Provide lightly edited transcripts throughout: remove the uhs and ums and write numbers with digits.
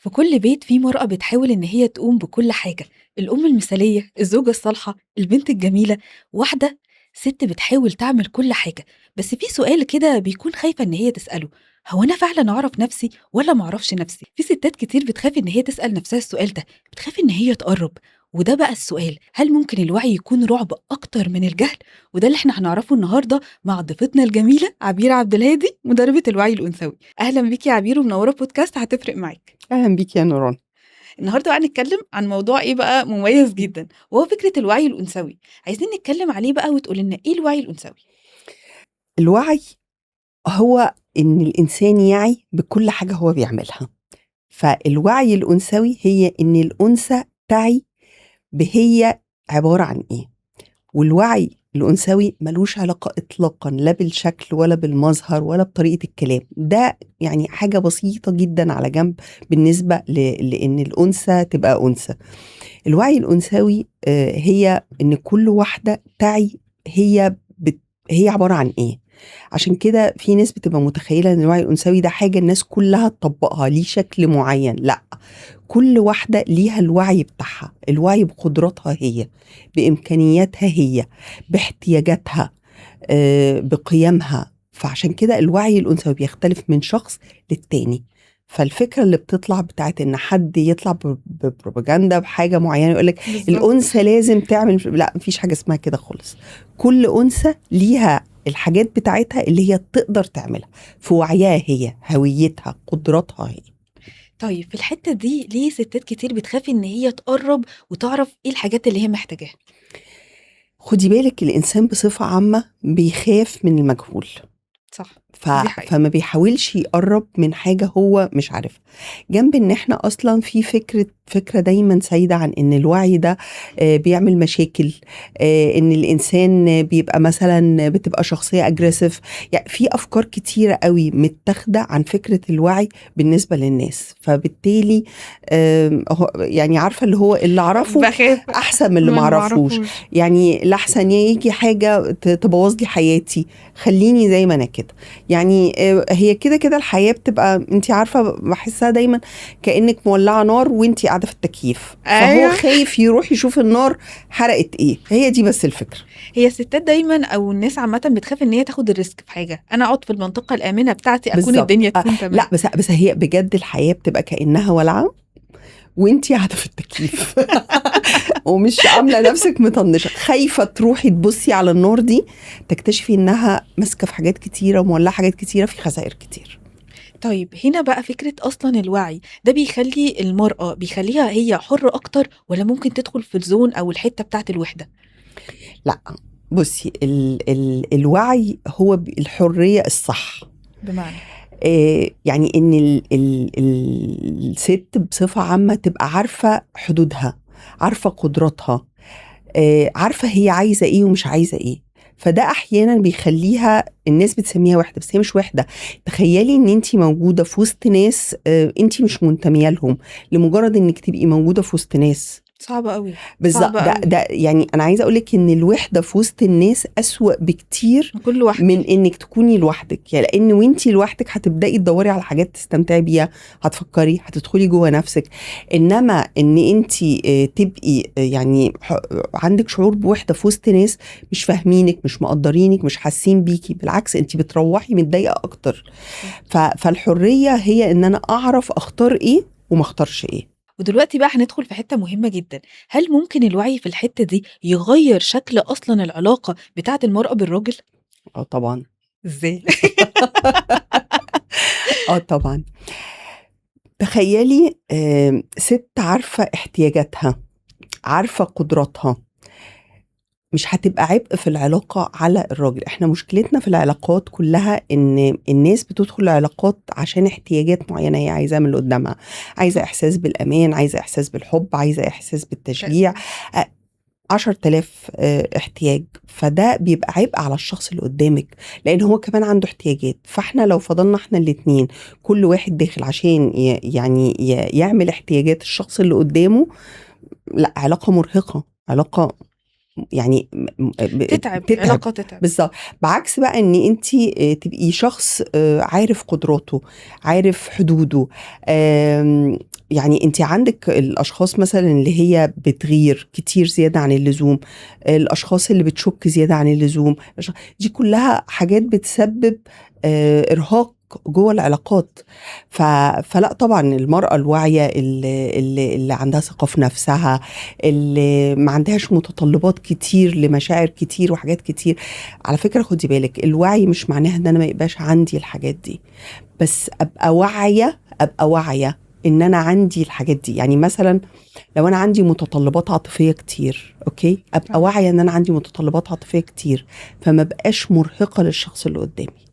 في كل بيت في مرأة بتحاول إن هي تقوم بكل حاجة، الأم المثالية، الزوجة الصالحة، البنت الجميلة، واحدة ست بتحاول تعمل كل حاجة، بس في سؤال كده بيكون خايفة إن هي تسأله، هو أنا فعلًا أعرف نفسي والّا ما أعرفش نفسي؟ في ستات كتير بتخاف إن هي تسأل نفسها السؤال ده، بتخاف إن هي تقرّب، وده بقى السؤال، هل ممكن الوعي يكون رعب أكتر من الجهل؟ وده اللي إحنا هنعرفه النهارده مع ضيفتنا الجميلة عبير عبد الهادي، مدربة الوعي الأنثوي. أهلًا بيكِ يا عبير ومنورة بودكاست هتفرق معاك. أهلًا بيكِ يا نوران. النهارده بقى هنتكلم عن موضوع إيه بقى مميز جدًا، وهو فكرة الوعي الأنثوي. عايزين نتكلم عليه بقى وتقولي لنا إيه الوعي الأنثوي؟ الوعي هو إن الإنسان يعي بكل حاجة هو بيعملها. فالوعي الأنثوي هي إن الأنثى تعي بهي عبارة عن إيه. والوعي الأنثوي ملوش علاقة إطلاقًا لا بالشكل ولا بالمظهر ولا بطريقة الكلام، ده يعني حاجة بسيطة جدًا على جنب بالنسبة لإن الأنثى تبقى أنثى. الوعي الأنثوي هي إن كل واحدة تعي هي عبارة عن إيه. عشان كده في ناس بتبقى متخيلة إن الوعي الأنثوي ده حاجة الناس كلها تطبقها ليه شكل معين، لأ، كل واحدة ليها الوعي بتاعها، الوعي بقدراتها هي، بإمكانياتها هي، باحتياجاتها، بقيمها. فعشان كده الوعي الأنثوي بيختلف من شخص للتاني. فالفكرة اللي بتطلع بتاعت إن حد يطلع ببروباجندا بحاجة معينة يقولك الأنثى لازم تعمل، لا، مفيش حاجة اسمها كده خالص. كل أنثى ليها الحاجات بتاعتها اللي هي تقدر تعملها في وعيها هي، هويتها، قدراتها هي. طيب في الحتة دي ليه ستات كتير بتخاف إن هي تقرب وتعرف إيه الحاجات اللي هي محتاجاها؟ خدي بالك الإنسان بصفة عامة بيخاف من المجهول. صح. دي حقيقة. فما بيحاولش يقرب من حاجة هو مش عارفها. جنب إن إحنا أصلا في فكرة دايما سايدة عن إن الوعي ده بيعمل مشاكل، إن الإنسان بيبقى مثلا بتبقى شخصية أجريسيف، يعني في أفكار كتيرة قوي متاخدة عن فكرة الوعي بالنسبة للناس. فبالتالي يعني عارفة اللي هو اللي أعرفه بخاف أحسن من اللي من ما أعرفوش. معرفوش. يعني لحسن يجي حاجة تبوظ لي حياتي، خليني زي ما أنا كده. هي كده كده الحياة بتبقى انت عارفة بحسها دايما كأنك مولعة نار وانت قاعدة في التكييف. فهو خايف يروح يشوف النار حرقت ايه. هي دي بس الفكرة. هي الستات دايما او الناس عامة بتخاف ان هي تاخد ال risk في حاجة، انا اقعد في المنطقة الآمنة بتاعتي اكون الدنيا تكون تمام. لا بس هي بجد الحياة بتبقى كأنها ولعة وانت قاعدة في التكييف ومش عاملة نفسك مطنشة، خايفة تروحي تبصي على النار دي تكتشفي انها ماسكة في حاجات كتيرة ومولعة حاجات كتيرة، في خسائر كتير. طيب هنا بقى فكرة أصلاً الوعي ده بيخلي المرأة بيخليها هي حرة أكتر، ولا ممكن تدخل في الزون أو الحتة بتاعت الوحدة؟ لا بصي، الوعي هو الحرية الصح. بمعنى؟ يعني إن الست بصفة عامة تبقى عارفة حدودها، عارفة قدراتها، عارفة هي عايزة إيه ومش عايزة إيه. فده أحيانا بيخليها الناس بتسميها وحدة، بس هي مش وحدة. تخيلي إن أنتي موجودة في وسط ناس، أنتي مش منتمية لهم، لمجرد إنك تبقي موجودة في وسط ناس. صعبة قوي. بالظبط. صعبة قوي. ده يعني أنا عايزة أقولك إن الوحدة في وسط الناس أسوأ بكتير من كل واحدة. من إنك تكوني لوحدك. لأن وإنتي لوحدك هتبدأي تدوري على حاجات تستمتعي بيها، هتفكري، هتدخلي جوه نفسك. إنما إن إنتي، تبقي، عندك شعور بوحدة في وسط ناس مش فاهمينك، مش مقدرينك، مش حاسين بيكي، بالعكس إنتي بتروحي متضايقة أكتر. فالحرية هي إن أنا أعرف أختار إيه وما أختارش إيه. ودلوقتي بقى هندخل في حتة مهمة جدا، هل ممكن الوعي في الحتة دي يغير شكل أصلا العلاقة بتاعة المرأة بالراجل؟ طبعا. إزاي؟ طبعا. تخيلي، ست عارفة احتياجاتها، عارفة قدراتها، مش هتبقى عبء في العلاقة على الراجل. احنا مشكلتنا في العلاقات كلها ان الناس بتدخل العلاقات عشان احتياجات معينة هي عايزاها من اللي قدامها، عايزة احساس بالامان، عايزة احساس بالحب، عايزة احساس بالتشجيع، 10,000، احتياج. فده بيبقى عبء على الشخص اللي قدامك، لان هو كمان عنده احتياجات. فاحنا لو فضلنا احنا الاتنين كل واحد داخل عشان يعمل احتياجات الشخص اللي قدامه، لا، علاقة مرهقة، علاقة تتعب، تتعب. علاقة تتعب. بالظبط. بعكس بقى ان انتي، تبقي شخص، عارف قدراته، عارف حدوده، يعني انت عندك الاشخاص مثلا اللي هي بتغير كتير زيادة عن اللزوم، الاشخاص اللي بتشك زيادة عن اللزوم، دي كلها حاجات بتسبب ارهاق جوه العلاقات. فلا طبعا المرأة الواعية اللي عندها ثقة في نفسها، اللي ما عندهاش متطلبات كتير لمشاعر كتير وحاجات كتير. على فكرة خدي بالك، الوعي مش معناها ان انا ما يبقاش عندي الحاجات دي، بس ابقى واعية، ابقى واعية ان انا عندي الحاجات دي. يعني مثلا لو انا عندي متطلبات عاطفية كتير، okay، ابقى واعية ان انا عندي متطلبات عاطفية كتير، فما بقاش مرهقة للشخص اللي قدامي.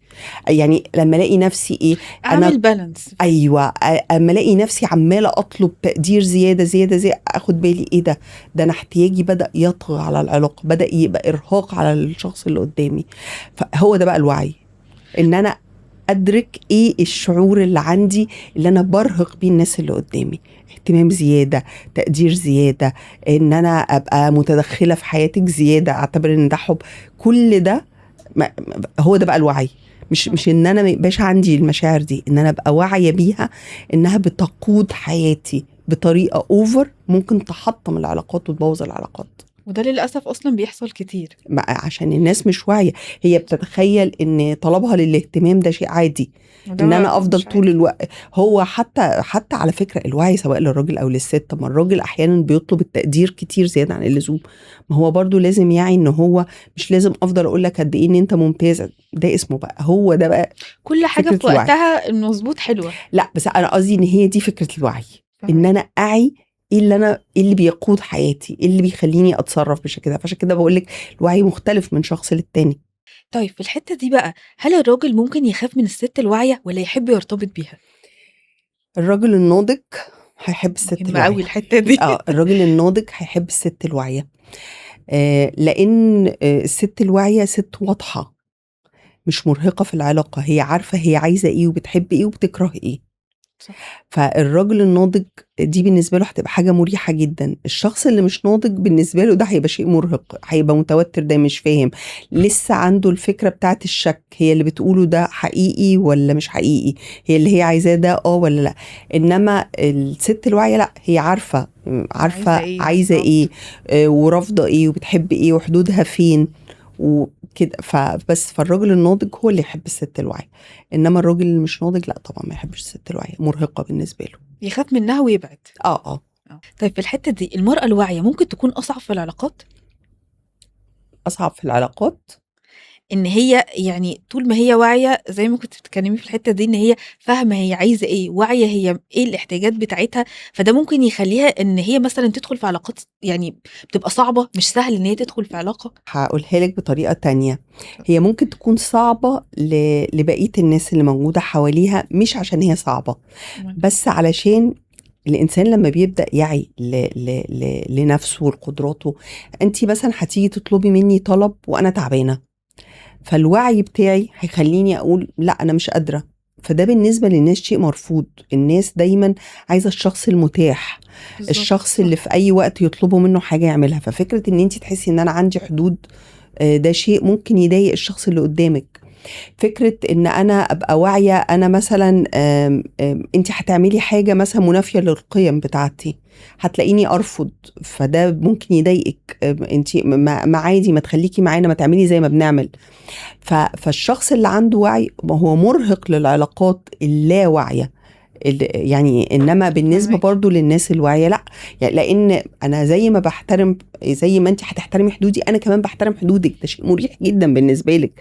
يعني لما الاقي نفسي ايه، اعمل balance. ايوه، اما الاقي نفسي عماله اطلب تقدير زيادة زيادة زيادة، اخد بالي ايه ده، ده انا احتياجي بدا يطغى على العلاقة، بدا يبقى ارهاق على الشخص اللي قدامي. فهو ده بقى الوعي، ان انا ادرك ايه الشعور اللي عندي اللي انا برهق بيه الناس اللي قدامي، اهتمام زيادة، تقدير زيادة، ان انا ابقى متدخله في حياتك زيادة، اعتبر ان ده حب. كل ده هو ده بقى الوعي. مش ان انا ما يبقاش عندي المشاعر دي، ان انا ابقى واعية بيها، انها بتقود حياتي بطريقة over ممكن تحطم العلاقات وتبوظ العلاقات. وده للاسف اصلا بيحصل كتير، عشان الناس مش واعية، هي بتتخيل ان طلبها للاهتمام ده شيء عادي، ان انا افضل طول الوقت. هو حتى على فكرة الوعي سواء للراجل او للست، ما الراجل احيانا بيطلب التقدير كتير زيادة عن اللزوم، ما هو برضو لازم يعي ان هو مش لازم افضل اقول لك قد ايه ان انت ممتاز، ده اسمه بقى، هو ده بقى كل حاجة في وقتها المظبوط حلوة. لا بس انا قصدي ان هي دي فكرة الوعي، ان انا اعي ايه اللي انا، ايه اللي بيقود حياتي، ايه اللي بيخليني اتصرف بالشكل ده. فعشان كده بقول لك الوعي مختلف من شخص للتاني. طيب في الحتة دي بقى، هل الراجل ممكن يخاف من الست الواعية ولا يحب يرتبط بيها؟ الراجل الناضج هيحب الست الواعية. قوي الحتة دي. الراجل الناضج هيحب الست الواعية، لان الست الواعية ست واضحة، مش مرهقة في العلاقة، هي عارفه هي عايزه ايه وبتحب ايه وبتكره ايه. صح. فالراجل الناضج دي بالنسبة له هتبقى حاجة مريحه جدا. الشخص اللي مش ناضج بالنسبة له ده هيبقى شيء مرهق، هيبقى متوتر، ده مش فاهم، لسه عنده الفكرة بتاعت الشك، هي اللي بتقوله ده حقيقي ولا مش حقيقي، هي اللي هي عايزاه ده ولا لا. انما الست الواعية لا، هي عارفه عايزه ايه ورافضه ايه وبتحب ايه وحدودها فين وكده. فبس فالراجل الناضج هو اللي يحب الست الواعية، انما الراجل اللي مش ناضج لا طبعا ما يحبش الست الواعية، مرهقة بالنسبة له، يخاف منها ويبعد. طيب في الحتة دي، المراة الواعية ممكن تكون اصعب في العلاقات؟ اصعب في العلاقات ان هي يعني طول ما هي واعية، زي ما كنت بتتكلمي في الحتة دي، ان هي فاهمه هي عايزه ايه، واعية هي ايه الاحتياجات بتاعتها، فده ممكن يخليها ان هي مثلا تدخل في علاقات يعني بتبقى صعبة، مش سهل ان هي تدخل في علاقة. هقولها لك بطريقة تانية، هي ممكن تكون صعبة لبقية الناس اللي موجودة حواليها، مش عشان هي صعبة، بس علشان الإنسان لما بيبدأ يعي لنفسه ولقدراته. أنت مثلا هتيجي تطلبي مني طلب وأنا تعبانة، فالوعي بتاعي هيخليني أقول لا أنا مش قادرة، فده بالنسبة للناس شيء مرفوض. الناس دايما عايزة الشخص المتاح، الشخص اللي في أي وقت يطلبوا منه حاجة يعملها. ففكرة إن أنت تحسي إن أنا عندي حدود، ده شيء ممكن يضايق الشخص اللي قدامك. فكرة إن أنا أبقى واعية، أنا مثلا أنت هتعملي حاجة مثلا منافية للقيم بتاعتي، هتلاقيني أرفض، فده ممكن يضايقك. أنت ما عادي، ما تخليكي معانا، ما تعملي زي ما بنعمل. فالشخص اللي عنده وعي هو مرهق للعلاقات اللاواعية يعني. انما بالنسبة برضو للناس الواعية لا، يعني لان انا زي ما بحترم، زي ما انت هتحترمي حدودي انا كمان بحترم حدودك، ده شيء مريح جدا بالنسبة لك.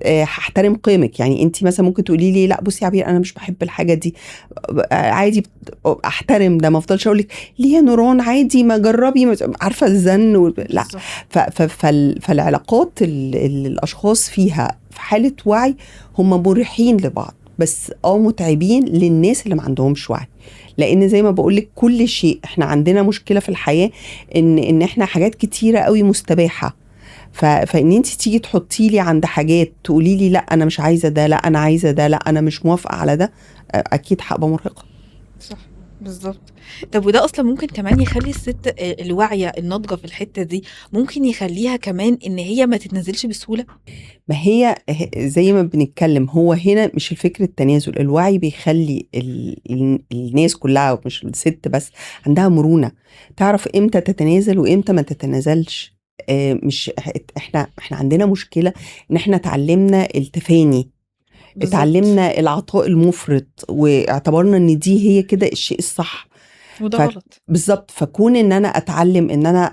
هحترم قيمك. يعني انت مثلا ممكن تقولي لي لا بصي يا عبير انا مش بحب الحاجة دي، عادي احترم ده، ما افضلش اقول لك ليه يا نوران عادي ما جربي، عارفه الزن لا. فالعلاقات اللي الاشخاص فيها في حاله وعي هم مريحين لبعض، بس متعبين للناس اللي ما عندهمش وعي. لان زي ما بقولك كل شيء احنا عندنا مشكلة في الحياة ان احنا حاجات كتيرة قوي مستباحة، فان انت تيجي تحطي لي عند حاجات تقولي لي لا انا مش عايزه ده، لا انا عايزه ده، لا انا مش موافقة على ده، اكيد هبقى مرهقة. صح. بالضبط. طب وده أصلًا ممكن كمان يخلّي الست الواعية الناضجة في الحتّة دي، ممكن يخلّيها كمان إن هي ما تتنازلش بسهولة؟ ما هي زي ما بنتكلم، هو هنا مش الفكرة التنازل، الوعي بيخلي الناس كلها مش الست بس عندها مرونة، تعرف إمتى تتنازل وإمتى ما تتنازلش. مش إحنا عندنا مشكلة إن إحنا اتعلمنا التفاني، اتعلمنا العطاء المفرط، واعتبرنا إن دي هي كده الشيء الصح، وده غلط. بالظبط. فكون إن أنا أتعلم إن أنا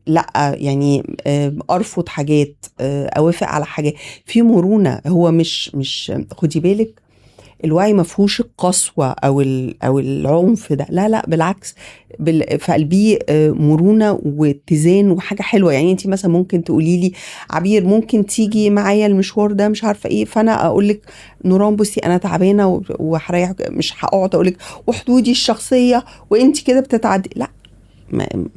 لأ، يعني أرفض حاجات، أوافق على حاجات، في مرونة. هو مش خدي بالك، الوعي ما فيهوش القسوة أو العنف ده، لا لا بالعكس، في قلبية مرونة واتزان وحاجة حلوة. يعني انت مثلا ممكن تقولي لي عبير ممكن تيجي معايا المشوار ده مش عارفة ايه، فأنا أقول لك نوران بصي أنا تعبانة وهريح، مش هقعد أقول لك وحدودي الشخصية وانت كده بتتعدي، لا،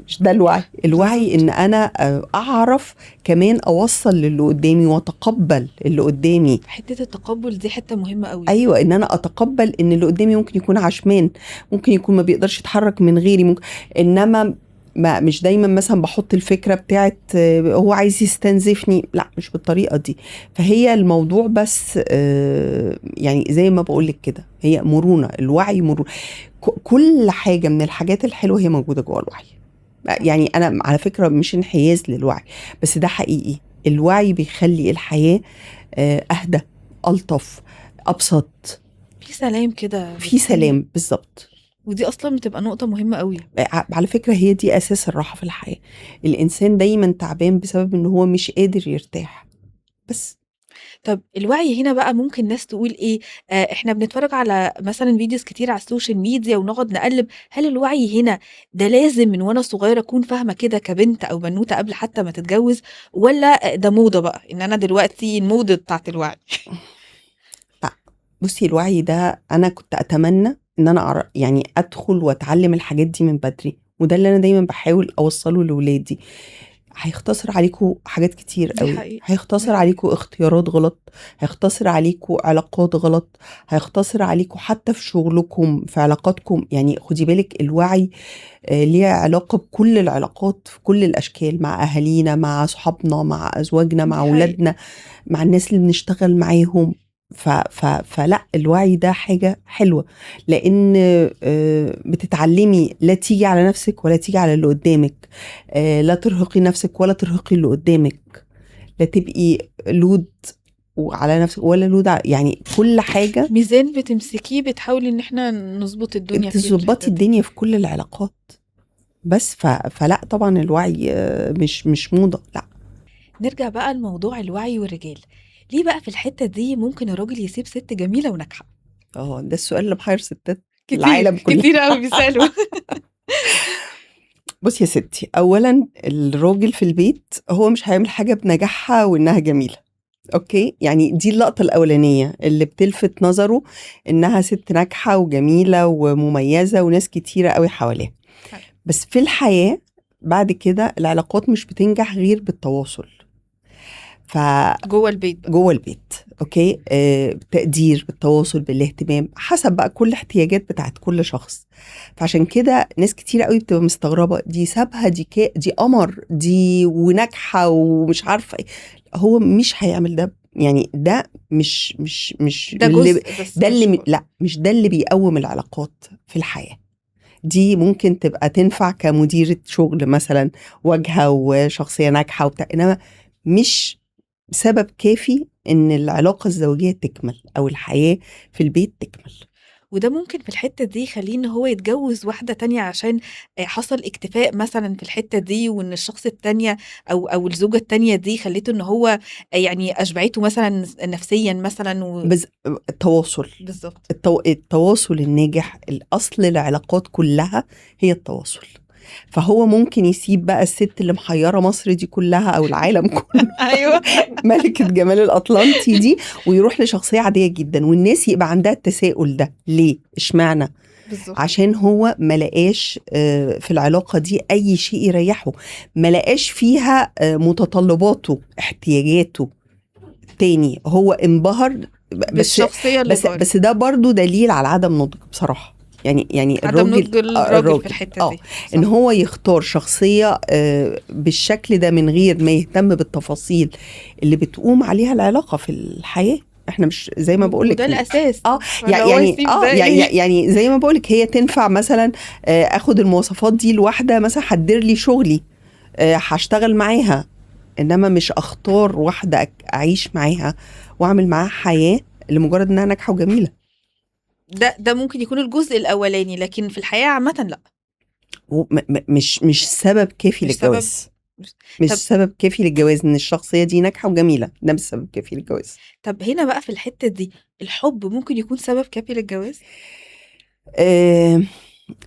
مش ده الوعي. الوعي ان انا اعرف كمان اوصل للي قدامي واتقبل اللي قدامي. حتة التقبل دي حتة مهمة قوي. ايوه، ان انا اتقبل ان اللي قدامي ممكن يكون عشمان، ممكن يكون ما بيقدرش يتحرك من غيري، ممكن، انما ما مش دايما مثلا بحط الفكرة بتاعت هو عايز يستنزفني، لا مش بالطريقة دي. فهي الموضوع بس يعني زي ما بقولك كده، هي مرونة، الوعي مرونة. كل حاجة من الحاجات الحلوة هي موجودة جوه الوعي. يعني أنا على فكرة مش انحياز للوعي، بس ده حقيقي. الوعي بيخلي الحياة أهدى، ألطف، أبسط، في سلام كده، في سلام. بالظبط. ودي أصلا بتبقى نقطة مهمة قوي على فكرة، هي دي أساس الراحة في الحياة. الإنسان دايما تعبان بسبب إن هو مش قادر يرتاح بس. طب الوعي هنا بقى ممكن ناس تقول إيه، إحنا بنتفرج على مثلا videos كتير على ال social media ونقعد نقلب، هل الوعي هنا ده لازم من وأنا صغيرة أكون فاهمة كده كبنت أو بنوتة قبل حتى ما تتجوز، ولا ده موضة بقى إن أنا دلوقتي الموضة بتاعت الوعي؟ لا بصي، الوعي ده أنا كنت أتمنى إن أنا يعني أدخل وأتعلم الحاجات دي من بدري، وده اللي أنا دايما بحاول أوصله لولادي. هيختصر عليكم حاجات كتير قوي، هيختصر عليكم اختيارات غلط، هيختصر عليكم علاقات غلط، هيختصر عليكم حتى في شغلكم، في علاقاتكم. يعني خدي بالك الوعي ليه علاقة بكل العلاقات في كل الأشكال، مع أهالينا، مع صحابنا، مع أزواجنا، مع أولادنا، مع الناس اللي بنشتغل معاهم. فلا الوعي ده حاجة حلوة، لأن بتتعلمي لا تيجي على نفسك ولا تيجي على اللي قدامك، لا ترهقي نفسك ولا ترهقي اللي قدامك، لا تبقي load وعلى نفسك ولا load يعني كل حاجة ميزان بتمسكيه، بتحاولي ان احنا نظبط الدنيا، تظبطي الدنيا في كل العلاقات بس. فلا طبعا الوعي مش موضة، لا. نرجع بقى لموضوع الوعي والرجال. ليه بقى في الحتة دي ممكن الراجل يسيب ست جميلة وناجحة؟ ده السؤال اللي محير ستات العالم كله، كتير قوي بيسألوا. بصي يا ستي، أولا الراجل في البيت هو مش هيعمل حاجة بنجاحها وإنها جميلة، okay؟ يعني دي اللقطة الأولانية اللي بتلفت نظره، إنها ست ناجحة وجميلة ومميزة وناس كتيرة قوي حواليها. بس في الحياة بعد كده العلاقات مش بتنجح غير بالتواصل. جوه البيت بقى. جوه البيت، okay، بالتقدير، بالتواصل، بالاهتمام، حسب بقى كل احتياجات بتاعت كل شخص. فعشان كده ناس كتير قوي بتبقى مستغربة، دي سابها، دي قمر، دي وناجحة ومش عارفة ايه. هو مش هيعمل ده، يعني ده مش مش مش ده جزء بس، ده اللي لا، مش ده اللي بيقوم العلاقات في الحياة. دي ممكن تبقى تنفع كمديرة شغل مثلا، واجهة وشخصية ناجحة وبتاع، انما مش سبب كافي ان العلاقة الزوجية تكمل او الحياة في البيت تكمل. وده ممكن في الحتة دي يخليه ان هو يتجوز واحدة تانية عشان حصل اكتفاء مثلا في الحتة دي، وان الشخص التانية او الزوجة التانية دي خليته ان هو يعني اشبعته مثلا نفسيا مثلا بس التواصل. بالظبط، التواصل الناجح، الاصل العلاقات كلها هي التواصل. فهو ممكن يسيب بقى الست اللي محيرة مصر دي كلها أو العالم كله، أيوة، ملكة جمال الأطلنطي دي، ويروح لشخصية عادية جدا، والناس يبقى عندها التساؤل ده، ليه؟ اشمعنى؟ بالظبط. عشان هو ما لقاش في العلاقة دي أي شيء يريحه، ما لقاش فيها متطلباته، احتياجاته. تاني هو انبهر بالشخصية اللي بس ده برضو دليل على عدم نضج بصراحة. يعني عدم الراجل، نضج الراجل في الحتة دي. ان هو يختار شخصية بالشكل ده من غير ما يهتم بالتفاصيل اللي بتقوم عليها العلاقة في الحياة. احنا مش زي ما بقول لك ده الاساس. يعني زي ما بقول لك هي تنفع مثلا اخد المواصفات دي لواحدة مثلا هتدير لي شغلي، هشتغل معاها، انما مش اختار واحدة اعيش معاها واعمل معاها حياة لمجرد انها ناجحة وجميلة. ده ممكن يكون الجزء الاولاني، لكن في الحياة عامة لا، مش سبب كافي للجواز. مش سبب كافي للجواز ان الشخصية دي ناجحة وجميلة، ده مش سبب كافي للجواز. طب هنا بقى في الحتة دي الحب ممكن يكون سبب كافي للجواز؟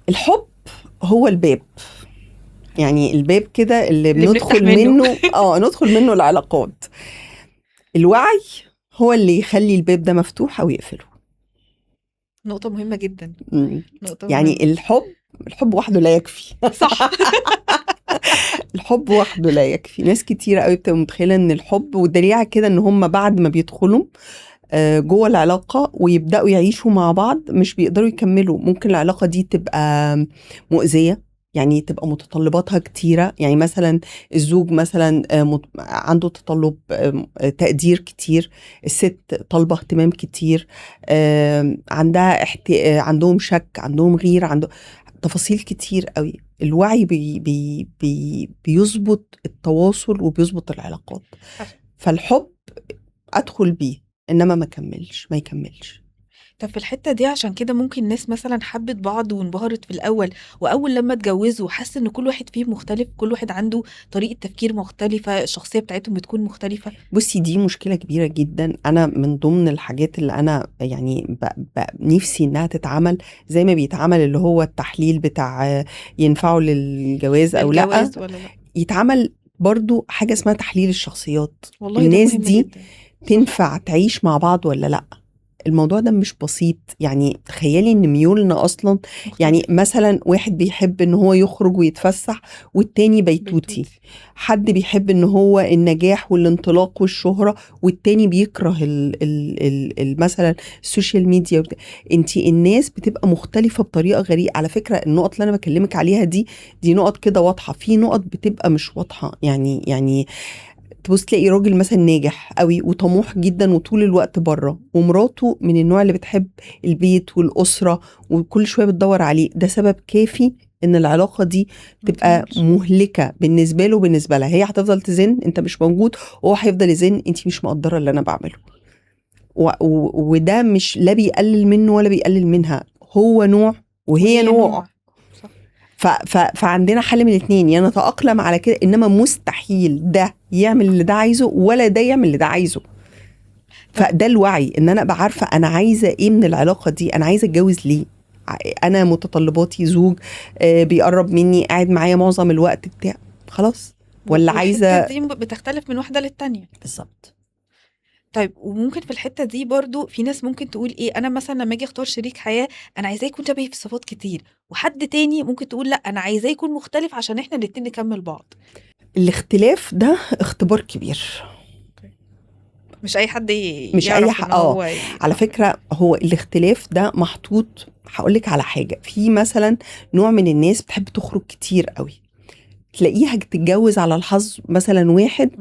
الحب هو الباب، يعني الباب كده اللي بندخل منه ندخل منه العلاقات. الوعي هو اللي يخلي الباب ده مفتوح او يقفله. نقطة مهمة جدا. نقطة يعني مهمة. الحب وحده لا يكفي. صح. الحب وحده لا يكفي. ناس كتيرة قوي بتبقى متخيلة ان الحب، والدليل على كده ان هم بعد ما بيدخلوا جوه العلاقة ويبدأوا يعيشوا مع بعض مش بيقدروا يكملوا. ممكن العلاقة دي تبقى مؤذية، يعني تبقى متطلباتها كتيرة. يعني مثلا الزوج مثلا عنده تطلب تقدير كتير، الست طالبة اهتمام كتير، عندها عندهم شك، عندهم غير، عنده تفاصيل كتير قوي. الوعي بي بي بي بيظبط التواصل وبيظبط العلاقات. فالحب أدخل بيه، إنما ما يكملش. طب في الحتة دي عشان كده ممكن ناس مثلا حبت بعض وانبهرت في الأول، وأول لما اتجوزوا حس إن كل واحد فيه مختلف، كل واحد عنده طريقة تفكير مختلفة، الشخصية بتاعتهم بتكون مختلفة. بصي دي مشكلة كبيرة جدا. أنا من ضمن الحاجات اللي أنا يعني نفسي إنها تتعمل زي ما بيتعمل اللي هو التحليل بتاع ينفعوا للجواز أو لأ، يتعمل برضو حاجة اسمها تحليل الشخصيات. والله الناس ده مهم دي جدا. تنفع تعيش مع بعض ولا لأ؟ الموضوع ده مش بسيط. يعني تخيلي ان ميولنا اصلا مختلف. يعني مثلا واحد بيحب ان هو يخرج ويتفسح والتاني بيتوتي. حد بيحب ان هو النجاح والانطلاق والشهرة، والتاني بيكره ال ال ال مثلا ال social media. انت الناس بتبقى مختلفة بطريقة غريبة. على فكرة النقط اللي انا بكلمك عليها دي نقط كده واضحة، في نقط بتبقى مش واضحة. يعني تبص تلاقي راجل مثلا ناجح قوي وطموح جدا وطول الوقت بره، ومراته من النوع اللي بتحب البيت والأسرة وكل شوية بتدور عليه. ده سبب كافي ان العلاقة دي تبقى مهلكة بالنسبة له وبالنسبة لها. هي هتفضل تزن انت مش موجود، وهو هيفضل يزن انت مش مقدرة اللي انا بعمله. وده مش لا بيقلل منه ولا بيقلل منها، هو نوع وهي نوع. فعندنا حل من الاثنين، يا نتأقلم على كده، انما مستحيل ده يعمل اللي ده عايزه ولا ده يعمل اللي ده عايزه. فده الوعي، ان انا ابقى عارفه انا عايزه ايه من العلاقة دي، انا عايزه اتجوز ليه، انا متطلباتي زوج بيقرب مني، قاعد معايا معظم الوقت بتاع، خلاص، ولا عايزه. دي بتختلف من واحدة للتانيه. بالظبط. طيب وممكن في الحتة دي برضو في ناس ممكن تقول ايه، انا مثلا لما اجي اختار شريك حياة انا عايزاه يكون شبهي في صفات كتير، وحد تاني ممكن تقول لا انا عايزاه يكون مختلف عشان احنا الاتنين نكمل بعض. الاختلاف ده اختبار كبير. مش اي حد مش اي حد. على فكرة هو الاختلاف ده محطوط. هقولك على حاجة، في مثلا نوع من الناس بتحب تخرج كتير قوي، تلاقيها تتجوز على الحظ مثلا واحد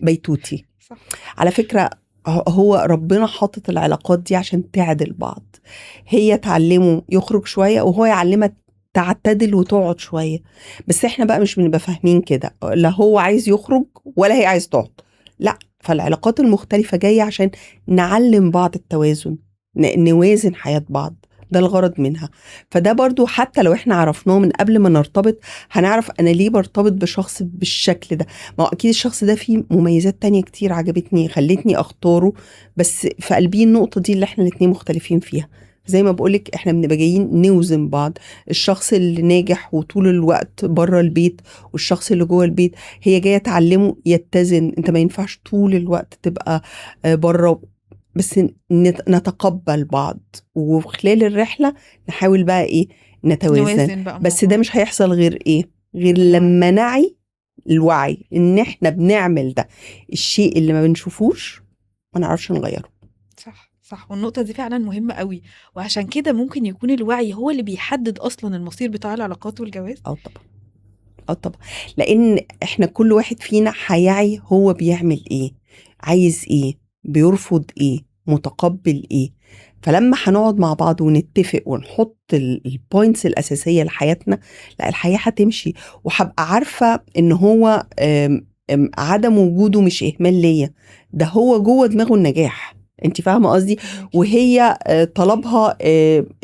بيتوتي. صح. على فكرة هو ربنا حاطط العلاقات دي عشان تعدل بعض، هي تعلمه يخرج شوية وهو يعلمها تعتدل وتقعد شوية. بس احنا بقى مش بنبقى فاهمين كده، لا هو عايز يخرج ولا هي عايز تقعد، لا. فالعلاقات المختلفة جاية عشان نعلم بعض التوازن، نوازن حياة بعض، ده الغرض منها. فده برضو حتى لو احنا عرفناه من قبل ما نرتبط هنعرف انا ليه برتبط بشخص بالشكل ده. ما هو اكيد الشخص ده فيه مميزات تانية كتير عجبتني خلتني اختاره، بس في قلبي النقطة دي اللي احنا الاتنين مختلفين فيها. زي ما بقولك احنا بنبقى جايين نوزن بعض، الشخص اللي ناجح وطول الوقت بره البيت والشخص اللي جوه البيت، هي جاية تعلمه يتزن، انت ما ينفعش طول الوقت تبقى بره، بس نتقبل بعض وخلال الرحلة نحاول بقى ايه نتوازن بقى. بس ده مش هيحصل غير ايه، غير لما نعي الوعي ان احنا بنعمل ده، الشيء اللي ما بنشوفوش ما نعرفش نغيره. صح. صح، والنقطة دي فعلًا مهمة أوي، وعشان كده ممكن يكون الوعي هو اللي بيحدد أصلًا المصير بتاع العلاقات والجواز؟ آه طبعًا، آه طبعًا، لإن إحنا كل واحد فينا هيعي هو بيعمل إيه، عايز إيه، بيرفض إيه، متقبل إيه. فلما هنقعد مع بعض ونتفق ونحط ال points الأساسية لحياتنا، لا الحياة هتمشي، وهبقى عارفة إن هو آمم، آمم، عدم وجوده مش إهمال ليّا، ده هو جوّه دماغه النجاح، أنتِ فاهمة قصدي؟ فاهماكِ. وهي طلبها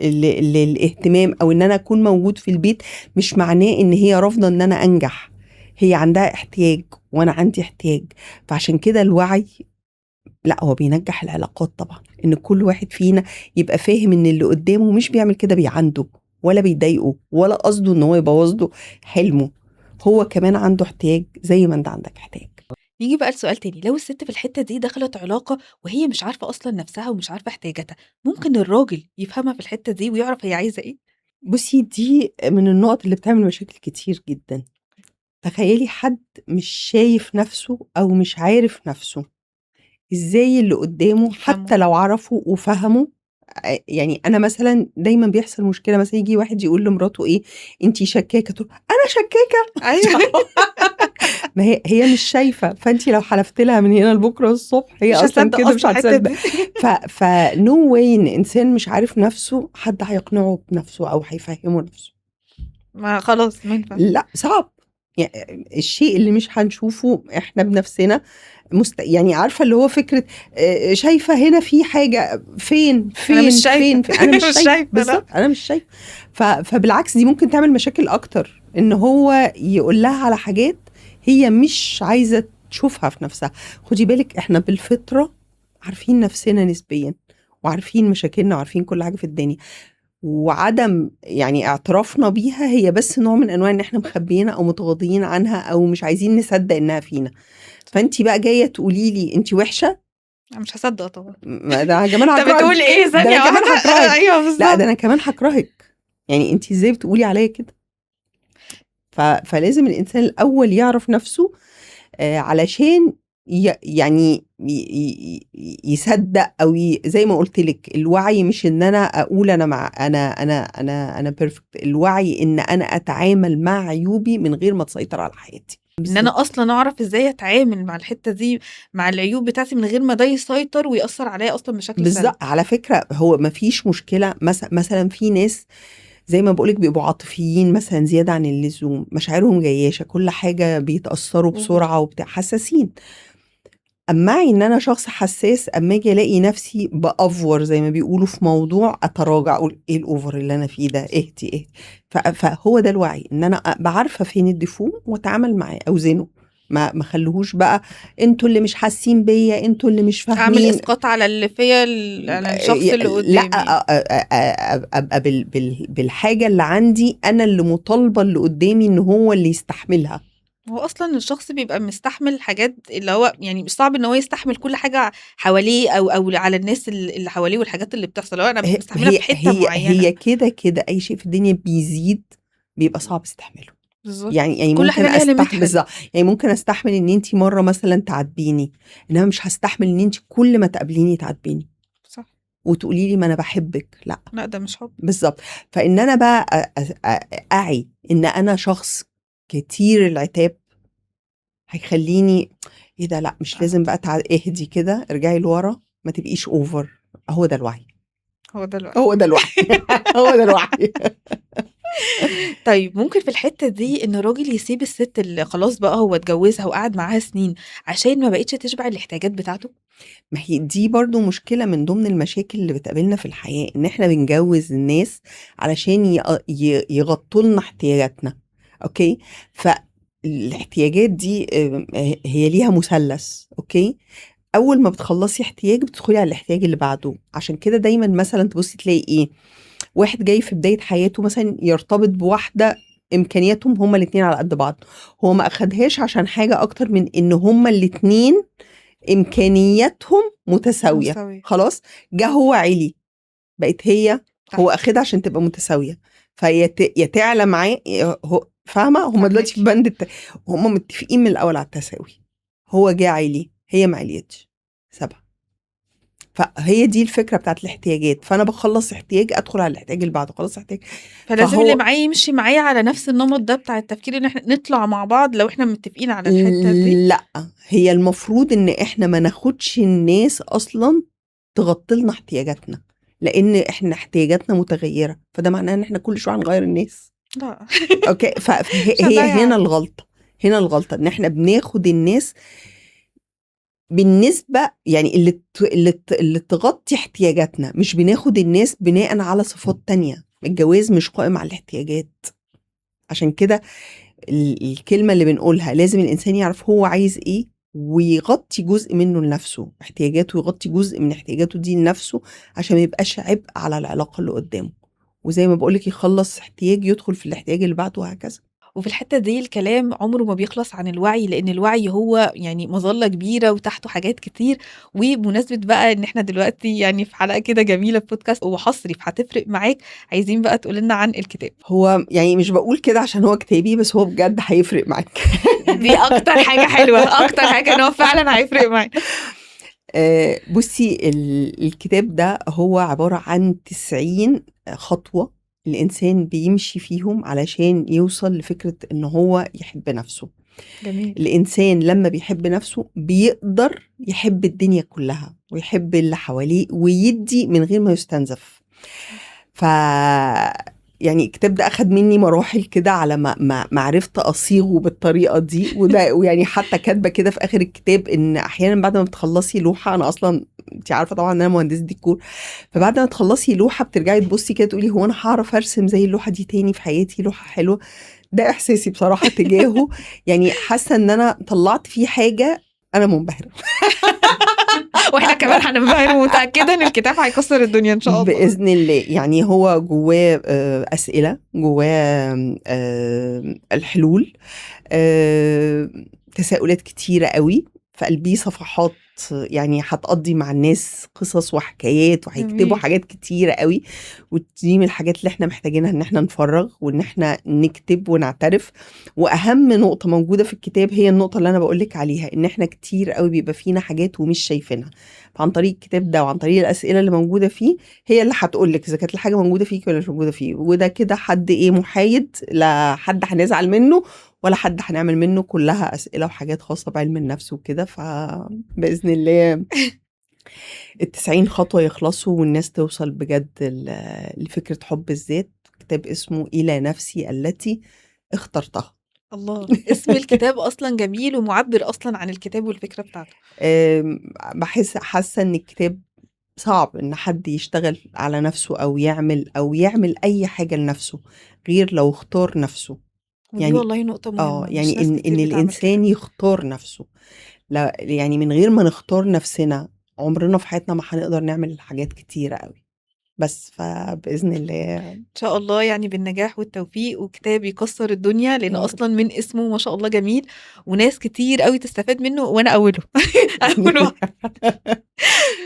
للاهتمام أو إن أنا أكون موجود في البيت مش معناه إن هي رافضة إن أنا أنجح، هي عندها احتياج وأنا عندي احتياج، فعشان كده الوعي لأ هو بينجح العلاقات طبعًا، إن كل واحد فينا يبقى فاهم إن اللي قدامه مش بيعمل كده بيعانده ولا بيضايقه ولا قصده إن هو يبوظ له حلمه، هو كمان عنده احتياج زي ما أنت عندك احتياج. نيجي بقى لسؤال تاني، لو الست في الحتة دي دخلت علاقة وهي مش عارفة أصلًا نفسها ومش عارفة احتياجاتها، ممكن الراجل يفهمها في الحتة دي ويعرف هي عايزة إيه؟ بُصّي، دي من النقط اللي بتعمل مشاكل كتير جدًا. تخيلي حد مش شايف نفسه أو مش عارف نفسه، إزاي اللي قدامه يفهمه. حتى لو عرفه وفهمه، يعني أنا مثلًا دايمًا بيحصل مشكلة، مثلًا ييجي واحد يقول لمراته إيه، أنتِ شكاكة، تقول أنا شكاكة؟ أيوه. ما هي مش شايفة، فأنتِ لو حلفت لها من هنا لبكرة الصبح هي مش أصلًا هتصدق كده مش أصلًا الحتة هتصدق. دي. ف no way إن إنسان مش عارف نفسه حد هيقنعه بنفسه أو هيفهمه نفسه. ما خلاص ما ينفعش. لأ صعب، الشيء اللي مش هنشوفه إحنا بنفسنا يعني عارفة اللي هو فكرة، شايفة هنا في حاجة، فين، أنا مش فين، شايفة. فين، فين؟ أنا مش مش شايفة. شايفة، لا. بالضبط، أنا مش شايفة. فبالعكس دي ممكن تعمل مشاكل أكتر، إن هو يقول لها على حاجات هي مش عايزة تشوفها في نفسها. خدي بالك إحنا بالفطرة عارفين نفسنا نسبياً، وعارفين مشاكلنا وعارفين كل حاجة في الدنيا، وعدم اعترافنا بيها هي بس نوع من أنواع إن إحنا مخبيينها أو متغاضيين عنها أو مش عايزين نصدق إنها فينا. فأنتِ بقى جاية تقولي لي أنتِ وحشة؟ أنا مش هصدق طبعاً. ما ده كمان أنت هكرهك. بتقول إيه؟ ده ثانية أنا كمان واحدة. هكرهك. أيوة لا، بالظبط. ده أنا كمان هكرهك. أنتِ إزاي بتقولي عليا كده؟ فلازم الإنسان الأول يعرف نفسه، علشان يصدق أو زي ما قلت لك، الوعي مش إن أنا أقول أنا مع، أنا، أنا، أنا، أنا perfect. الوعي إن أنا أتعامل مع عيوبي من غير ما تسيطر على حياتي. إن أنا أصلاً أعرف إزاي أتعامل مع الحتة دي، مع العيوب بتاعتي، من غير ما ده يسيطر ويأثر عليا أصلاً بشكل سلبي. بالظبط. على فكرة هو ما فيش مشكلة، مثلاً في ناس زي ما بقولك بيبقوا عاطفيين مثلاً زيادة عن اللزوم، مشاعرهم جياشة، كل حاجة بيتأثروا بسرعة وبتاع، حساسين. أما أعي إن أنا شخص حساس، أما أجي ألاقي نفسي بأفور زي ما بيقولوا في موضوع، أتراجع، أقول إيه الأوفر اللي أنا فيه ده، اهدي اهدي. فهو ده الوعي، إن أنا أبقى عارفة فين الديفو وأتعامل معاه، أوزنه، ما خليهوش بقى انتوا اللي مش حاسين بيا، انتوا اللي مش اعمل فاهمين، اسقاط على اللي فيا، على الشخص اللي قدامي. لا، ابقى بالحاجه اللي عندي انا اللي مطالبه اللي قدامي ان هو اللي يستحملها. هو اصلا الشخص بيبقى مستحمل حاجات اللي هو مش صعب ان هو يستحمل كل حاجه حواليه او على الناس اللي حواليه والحاجات اللي بتحصل، هو انا مستحملها في حته معينه. هي كده كده اي شيء في الدنيا بيزيد بيبقى صعب استحماله. بالظبط. كل حاجة ليها limit حلو. بالظبط. ممكن استحمل ان انت مره مثلا تعاتبيني، انما مش هستحمل ان انت كل ما تقابليني تعاتبيني. وتقولي لي ما انا بحبك، لا. لا ده مش حب. بالظبط. فان انا بقى اعي ان انا شخص كتير العتاب هيخليني ايه ده، لا مش لازم بقى اهدي كده، ارجعي لورا، ما تبقيش اوفر. هو ده الوعي. هو ده الوعي. هو ده الوعي. هو ده الوعي. طيب ممكن في الحتة دي إن الراجل يسيب الست اللي خلاص بقى هو اتجوزها وقعد معاها سنين عشان ما بقتش تشبع الاحتياجات بتاعته؟ ما هي دي برضو مشكلة من ضمن المشاكل اللي بتقابلنا في الحياة، إن إحنا بنجوز الناس علشان يغطوا لنا احتياجاتنا. أوكي؟ فالاحتياجات دي، هي ليها مثلث. أوكي؟ أول ما بتخلصي احتياج بتدخلي على الاحتياج اللي بعده. عشان كده دايما مثلا تبصي تلاقي إيه، واحد جاي في بداية حياته مثلا يرتبط بواحدة إمكانياتهم هما الاتنين على قد بعض، هو ما أخدهاش عشان حاجة أكتر من إن هما الاتنين إمكانياتهم متساوية. متساوية. خلاص جه هو علي، بقت هي هو أخدها عشان تبقى متساوية، فهي يا تعلى معاه، يا هو، فاهمة؟ هما فاهمك. دلوقتي في بند هما متفقين من الأول على التساوي، هو جه علي، هي ما عليتش، سابها. فهي دي الفكرة بتاعت الاحتياجات. فانا بخلص احتياج ادخل على الاحتياج اللي بعده، خلص احتياج. فلازم اللي معايا يمشي معايا على نفس النمط ده بتاع التفكير، ان احنا نطلع مع بعض لو احنا متفقين على الحتة دي. لا، هي المفروض ان احنا ما ناخدش الناس اصلا تغطي لنا احتياجاتنا، لان احنا احتياجاتنا متغيرة، فده معناه ان احنا كل شوية هنغير الناس. لا okay، فهي هنا الغلطة، هنا الغلطة ان احنا بناخد الناس بالنسبة يعني اللي تغطي احتياجاتنا، مش بناخد الناس بناء على صفات تانية. الجواز مش قائم على الاحتياجات. عشان كده الكلمة اللي بنقولها لازم الانسان يعرف هو عايز ايه ويغطي جزء منه لنفسه، احتياجاته، يغطي جزء من احتياجاته دي لنفسه عشان ما يبقاش عبء على العلاقة اللي قدامه. وزي ما بقولك يخلص احتياج يدخل في الاحتياج اللي بعده وهكذا. وفي الحتة دي الكلام عمره ما بيخلص عن الوعي، لأن الوعي هو يعني مظلة كبيرة وتحته حاجات كتير. وبمناسبة بقى إن إحنا دلوقتي يعني في حلقة كده جميلة في بودكاست وحصري هتفرق معاك، عايزين بقى تقول لنا عن الكتاب. هو يعني مش بقول كده عشان هو كتابي، بس هو بجد هيفرق معاك. دي أكتر حاجة حلوة، أكتر حاجة إن هو فعلا هيفرق معاك. بصي، الكتاب ده هو عبارة عن 90 خطوة الإنسان بيمشي فيهم علشان يوصل لفكرة إن هو يحب نفسه. جميل. الإنسان لما بيحب نفسه بيقدر يحب الدنيا كلها ويحب اللي حواليه ويدي من غير ما يستنزف. ف يعني الكتاب ده أخد مني مراحل كده على ما عرفت أصيغه بالطريقة دي. وده ويعني حتى كاتبة كده في آخر الكتاب إن أحيانا بعد ما بتخلصي لوحة، أنا أصلا أنت عارفة طبعا إن أنا مهندسة ديكور، فبعد ما تخلصي لوحة بترجعي تبصي كده تقولي هو أنا هعرف أرسم زي اللوحة دي تاني في حياتي؟ لوحة حلوة. ده إحساسي بصراحة تجاهه. يعني حاسة إن أنا طلعت فيه حاجة أنا منبهرة. واحنا كمان هننبهر، ومتأكدة ان الكتاب هيكسر الدنيا ان شاء الله بإذن الله. يعني هو جواه أسئلة، جواه الحلول، تساؤلات كتيرة قوي، في قلبية صفحات يعني هتقضي مع الناس قصص وحكايات، وهيكتبوا حاجات كتيرة قوي. ودي من الحاجات اللي احنا محتاجينها، ان احنا نفرغ وان احنا نكتب ونعترف. واهم نقطة موجودة في الكتاب هي النقطة اللي انا بقولك عليها، ان احنا كتير قوي بيبقى فينا حاجات ومش شايفينها. فعن طريق الكتاب ده وعن طريق الأسئلة اللي موجودة فيه هي اللي هتقولك اذا كانت الحاجة موجودة فيك ولا مش موجودة فيه. وده كده حد ايه محايد، لا حد هنزعل منه ولا حد هنعمل منه، كلها أسئلة وحاجات خاصة بعلم النفس وكده. فبإذن الله 90 خطوة يخلصوا والناس توصل بجد لفكرة حب الذات. كتاب اسمه إلى نفسي التي اخترتها. الله، اسم الكتاب أصلا جميل ومعبر أصلا عن الكتاب والفكرة بتاعته. بحس حاسة إن الكتاب صعب إن حد يشتغل على نفسه أو يعمل أي حاجة لنفسه غير لو اختار نفسه. ودي يعني والله نقطة مهمة. يعني إن الإنسان يختار نفسه. لا يعني من غير ما نختار نفسنا عمرنا في حياتنا ما هنقدر نعمل حاجات كتيرة قوي. بس فبإذن الله إن شاء الله يعني بالنجاح والتوفيق، وكتاب يكسر الدنيا لأن أصلا من اسمه ما شاء الله جميل وناس كتير قوي تستفاد منه، وأنا أوله. أول واحد.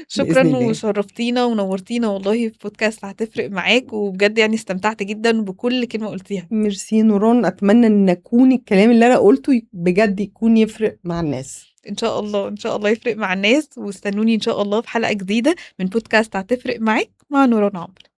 شكرا وشرفتينا ونورتينا والله في بودكاست هتفرق معاك، وبجد يعني استمتعت جدا بكل كلمة قلتيها. ميرسي نوران، أتمنى أن أكون الكلام اللي أنا قلته بجد يكون يفرق مع الناس إن شاء الله. إن شاء الله يفرق مع الناس، واستنوني إن شاء الله في حلقة جديدة من بودكاست هتفرق معاك مع نوران عمرو.